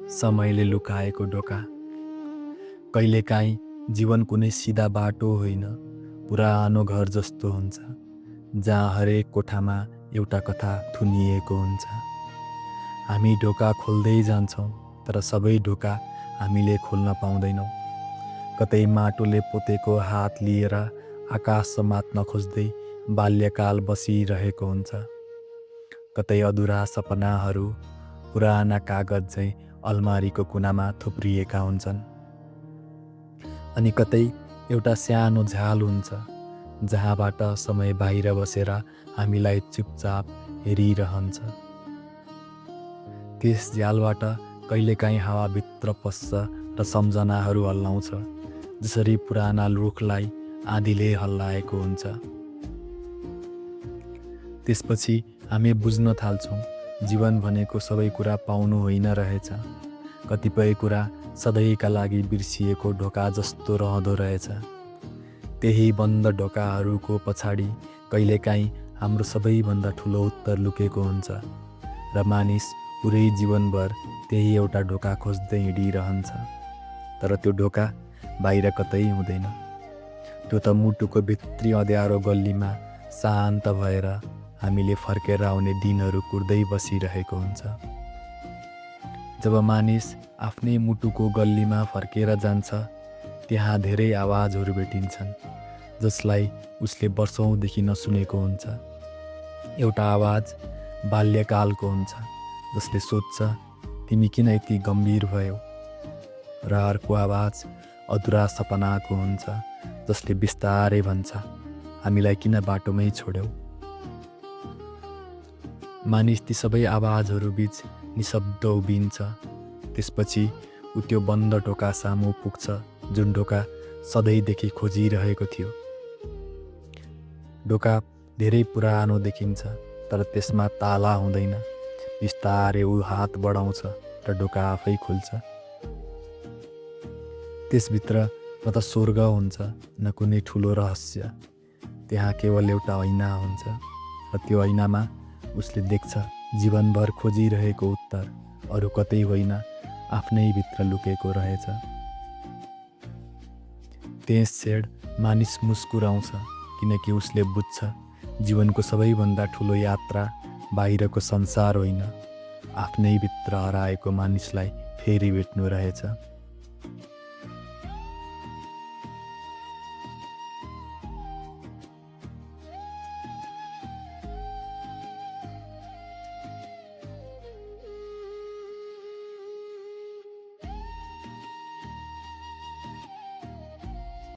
समयले लुकाएको ढोका। कहिलेकाहीँ जीवन कुनै सिधा बाटो होइन, पुरानो घर जस्तो हुन्छ, जहाँ हरेक कोठामा एउटा कथा थुनिएको हुन्छ। हामी ढोका खोल्दै जान्छौँ, तर सबै ढोका हामीले खोल्न पाउँदैनौँ। कतै माटोले पोतेको हात लिएर आकाश समात्न खोज्दै बाल्यकाल बसिरहेको हुन्छ। कतै अधुरा सपनाहरू पुराना कागज झैँ अलमारीको कुनामा थुप्रिएका हुन्छन्। अनि कतै एउटा सानो झ्याल हुन्छ, जहाँबाट समय बाहिर बसेर हामीलाई चुपचाप हेरिरहन्छ। त्यस झ्यालबाट कहिलेकाहीँ हावाभित्र पस्छ र सम्झनाहरू हल्लाउँछ, जसरी पुराना रुखलाई आँधीले हल्लाएको हुन्छ। त्यसपछि हामी बुझ्न थाल्छौँ, जीवन भनेको सबै कुरा पाउनु होइन रहेछ। कतिपय कुरा सधैँका लागि बिर्सिएको ढोका जस्तो रहँदो रहेछ। त्यही बन्द ढोकाहरूको पछाडि कहिलेकाहीँ हाम्रो सबैभन्दा ठुलो उत्तर लुकेको हुन्छ, र मानिस पुरै जीवनभर त्यही एउटा ढोका खोज्दै हिँडिरहन्छ। तर त्यो ढोका बाहिर कतै हुँदैन। त्यो त मुटुको भित्री अँध्यारो गल्लीमा शान्त भएर हामीले फर्केर आउने दिनहरू कुर्दै बसिरहेको हुन्छ। जब मानिस आफ्नै मुटुको गल्लीमा फर्केर जान्छ, त्यहाँ धेरै आवाजहरू भेटिन्छन्, जसलाई उसले वर्षौँदेखि नसुनेको हुन्छ। एउटा आवाज बाल्यकालको हुन्छ, जसले सोध्छ, तिमी किन यति गम्भीर भयौ? र अर्को आवाज अधुरा सपनाको हुन्छ, जसले बिस्तारै भन्छ, हामीलाई किन बाटोमै छोड्यौ? मानिस ती सबै आवाजहरू बीच निशब्द उभिन्छ। त्यसपछि ऊ त्यो बन्द ढोका सामु पुग्छ, जुन ढोका सधैँदेखि खोजिरहेको थियो। ढोका धेरै पुरानो देखिन्छ, तर त्यसमा ताला हुँदैन। बिस्तारै ऊ हात बढाउँछ र ढोका आफै खुल्छ। त्यसभित्र न त स्वर्ग हुन्छ, न कुनै ठुलो रहस्य। त्यहाँ केवल एउटा ऐना हुन्छ, र त्यो ऐनामा उसले देख्छ जीवनभर खोजिरहेको उत्तर अरू कतै होइन, आफ्नै भित्र लुकेको रहेछ। त्यस क्षण मानिस मुस्कुराउँछ, किनकि उसले बुझ्छ जीवनको सबैभन्दा ठुलो यात्रा बाहिरको संसार होइन, आफ्नै भित्र हराएको मानिसलाई फेरि भेट्नु रहेछ।